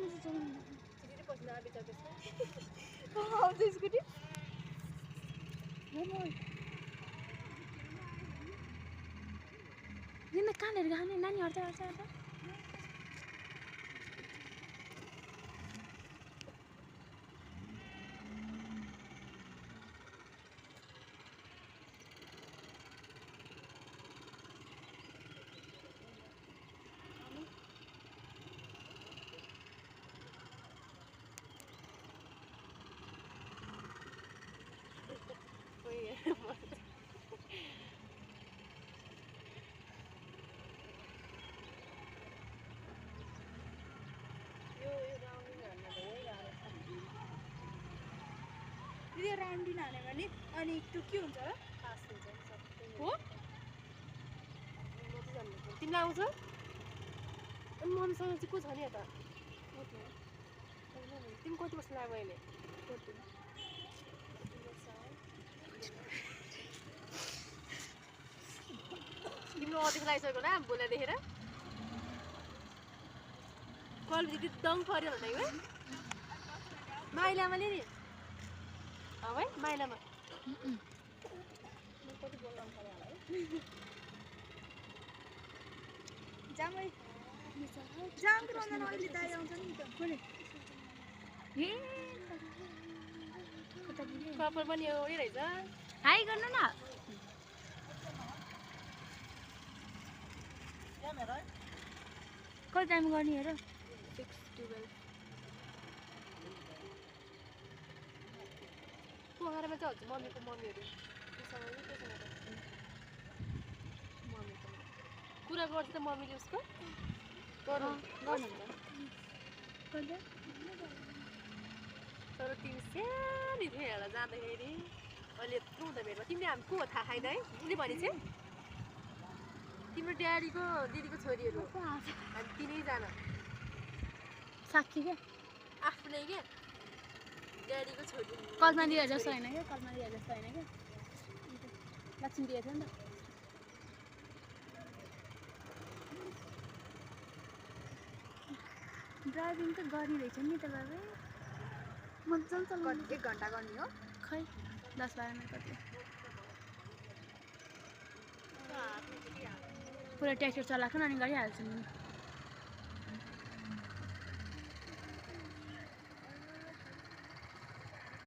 मजा चलाउनु चिटी पसिना बेचा त्यसमा आउँछ स्कुटी जिन्दा कानहरू गाउने नानी हट्छ दिदी राउन्डिन हाने भने अनि त्यो के हुन्छ र पास हुन्छ सबै हो तिमीलाई आउँछ अनि मम्मीसँग चाहिँ को छ नि यता तिमी कति वर्ष लाग्यो अहिले तिम्रो अतिको लागिसक्यो होला बोला देखेर कलबिटी दङ पऱ्यो होला है माइलामा नि है माइलामा कति बोल्नु पऱ्यो होला है जामै जाम कराउँदैन अहिले दाइ आउँछ नि त कुनै कपाल पनि एउटै रहेछ हाई गर्नु न कति टाइम गर्ने हेर 6-12 पोखरामा चाहिँ हजुर मम्मीको मम्मीहरू मम्मीको कुरा गर्छ त मम्मीले उसको गर्नुहुन्छ तर तिमी सानो थियो होला जाँदाखेरि अहिले यत्रो हुँदा भेटमा तिमीले हामी को हो थाहा छैन है उसले भने चाहिँ तिम्रो ड्याडीको दिदीको छोरीहरू हामी तिनैजना साक्षी क्या आफ्नै क्या ड्याडीको छोरी कल्पना दिदी जस्तो होइन क्या कल्पना दिदी जस्तो होइन क्या लक्ष्मी दिदी थियो नि त ड्राइभिङ त गर्ने रहेछ नि त बाबा मजाले चलाउनु 1 घन्टा गर्ने हो खै 10-12 मिनट कति पुरा ट्र्याक्टर चलाएको अनि गरिहाल्छु नि